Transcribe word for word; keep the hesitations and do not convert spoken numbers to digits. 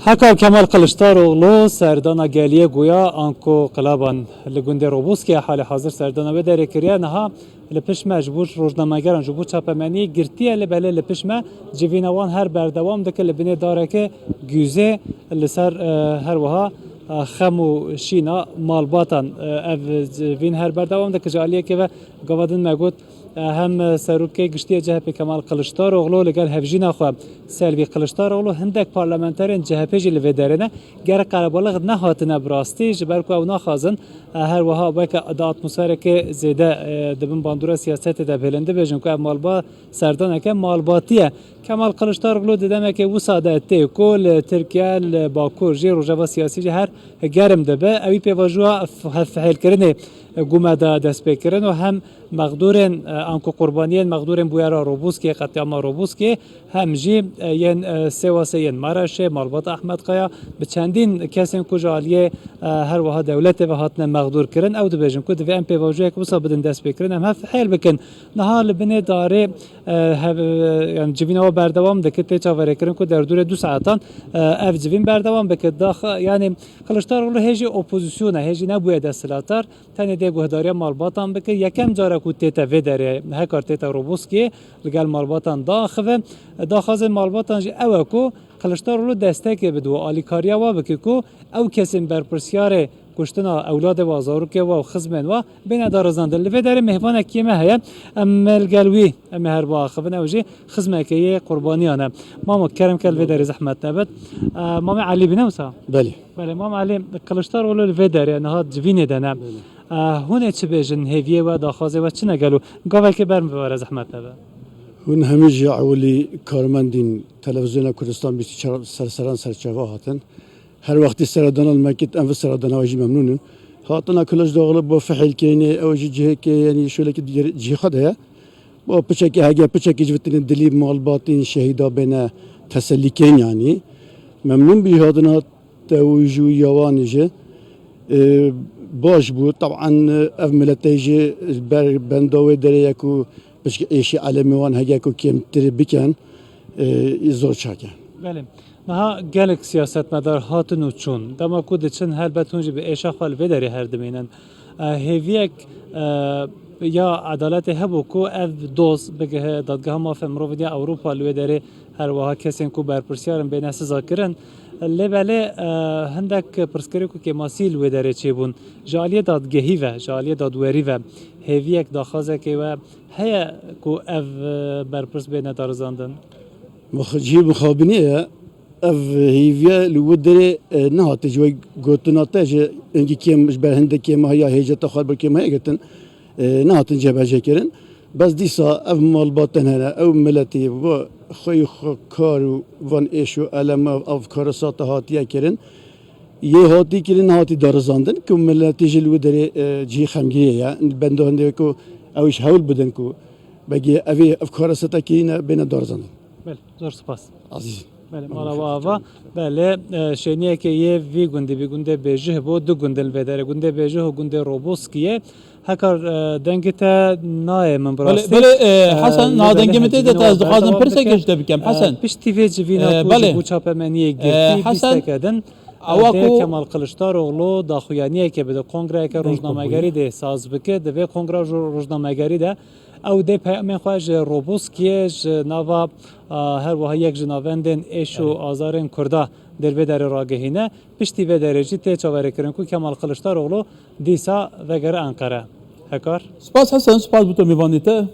Heka Kemal Kiliçdaroglu serdana geliyê Guya anku Qilaban li gundê Robuskê halê hazir serdana wê derê kiriye. Niha li pişt me ji bo rojnamegeran, ji bo çapemeniyê girtiye, lê belê li pişt me civîna wan her berdewam dike li binê darekê gûzê li ser, e, her wiha, e, xem û şîna malbatan, e, ev civîn her berdewam dike. Ji aliyekê ve gava din me got, e, hem serokê giştî yê C H P Kemal Kiliçdaroglu li gel hevjîna xwe Selvî Kiliçdaroglu hindek parlamenterên C H P jî li vê derê ne. Gerek qerebalix nehatine bi rastî, ji ber ku ew naxwazin, e, her wiha weke di atmosfereke zêde, e, di bin bandora siyasetê de bihêlin. Dibêjin ku ev malbat serdaneke malbatî ye. Kemal Kiliçdaroglu di demeke wisa de tê ku li Tirkiye, li Bakur jî, rojeva siyasî jî her germ dibe. Ewî pêvajoya f-, hevfihêlkirinê, e, gûme de dest pê kirin û hem mexdûrên, e, anku qurbaniyên mexdûrên bûyera Robuskê, qetlîama Robuskê, hem jî, e, yên, e, Sêwasê, yên Mereşê, malbata Ehmed Kaya, bi çendîn kesên ku ji aliyê, e, her wiha dewletê ve hatine mexdûr kirin, ew dibêjin ku divê em pêvajoyek wisa bidin dest pê kirin, em hevfihêl bikin. Niha li binê darê, e, hev-, e, yani civîna we berdewam dike, tê çaverêkirin ku derdorê du saetan, e, ev civîn berdewam bike. Dax-, yani Kiliçdaroglu hê jî opozîsyon e, hê jî nebûye desthilatdar, tenê dê guhdariya malbatan bike. Yekem car e ku tête vê derê, hekar tête Robuskê, li gel malbatan daxive. Daxwazên malbatan jî ew e ku Kiliçdaroglu destekê bide û alîkariya wa bike ku ew kesên berpirsiyarê kuştina ewladê wa, zarokê wa û xizmên wa bêne darizandin. Li vê derê mêhvanekî me heye. Em li gel wî, em ê her biaxivin. Ew jî xizmekê yê qurbaniyan e. Mamo, kerem ke li vê derê zehmet nebit. E, Mamê Elî bîne wisa? Belê. Belê, Mam Elî, Kiliçdaroglu li vê derê niha civînê de ne. Belê. E, hûn ê çi bêjin, hêviyê we, daxwazê we çi ne gelo? Gavekê ber min bibare, zehmet nebe. Hûn hemî jî ewilî karmendên Televîzyona Kurdistan bîst û çar ser seran serçava hatin. Her wextî seredana li me kit, em vi seredana we jî memnûn in. Hatina Kiliçdaroglu bo fihêlkirînê, ew jî cihekê, yanî şolekî digere cihê xwe de ye. Bo piçekî hege, piçekî ji vitinê dilî malbatên şehîda bêne tesellî kirin, yanî memnûn bî hatina te û ji û yawanî jî, e, baş bû. Taban, e, ev miletê jî ber benda wê derê ye ku pişkî êşî elemê wan hege ku kêmtir bikin, e, zor çak e. Belê. Niha gelek siyasetmedar hatin û çûn. Dema ku diçin, helbet hûn jî bi êşa xwe li vê derê her dimînin. E, hêviyek, e, ya edaletê hebû ku ev doz bigihe Dadgeha Mafê Mirovî ya Ewropa li wê derê, her wiha kesên ku berpirsiyar in bêne sizakirin. Lê belê, e, hindek pirsgirêk û kêmasî li wê derê çêbûn. Ji aliyê dadgehî ve, ji aliyê dadwerî ve hêviyek, daxwazekê we heye ku ev, e, berpirs bêne darizandin? Mix-, cihê mixabinê ye. Ev hêviye li wê derê, e, nehate ji wê gotina te ji hingî kêm, ji ber hindek kêma ya hêceta xwe li ber kêma heye girtin, e, nehatin cebecê kirin. Bes dîsa ev malbatên hene, ew miletê bi xweyî xwe kar û van êş û elema ev karesata hatiye kirin. Yê hatî kirin, nehatî darizandin ku miletê jî li wê derê, e, cihê xemgînê ye. Benda hindê ku ew jî hewl bidin ku belkî evê ev karesata kirîne bêne darizandin. Belê, zor spas. Azîz. Belê, mala we ava. Belê, e, şêniyeke yê vî gundî bî, gundê Bêjih bû, du gundin li vê derê, gundê Bêjih û gundê Roboskiyê. Hekar, e, dengê te nayê min bi Belê, rastî. Belê, e, E, Hesen, lê niha belê dengê min tê de, hevcîna te ez we dixwazim berdewam pirseke bike. Ji te bikem, E, Hesen. Piştî vê civîna E, ku ji belê. Bo çapemeniyê E, girtî, Hesen, bîsteke din, e, awa dê ku Kemal Kiliçdaroglu daxuyaniyeke bide, kongreya rojnamegerî dê saz bike, di vê kongra ro-, rojnamegerî de ew dê peyamên xwe ji Roboskiyê, ji nava, a, her wiha yek ji navendên êş û Erê. Azarên Kurda dê li vê derê ragihîne. Piştî vê derê jî tê çaverêkirin ku Kemal Kiliçdaroglu dîsa vegere Enqere. Hekar. Spas Hesen, spas bo tu mêvanê te.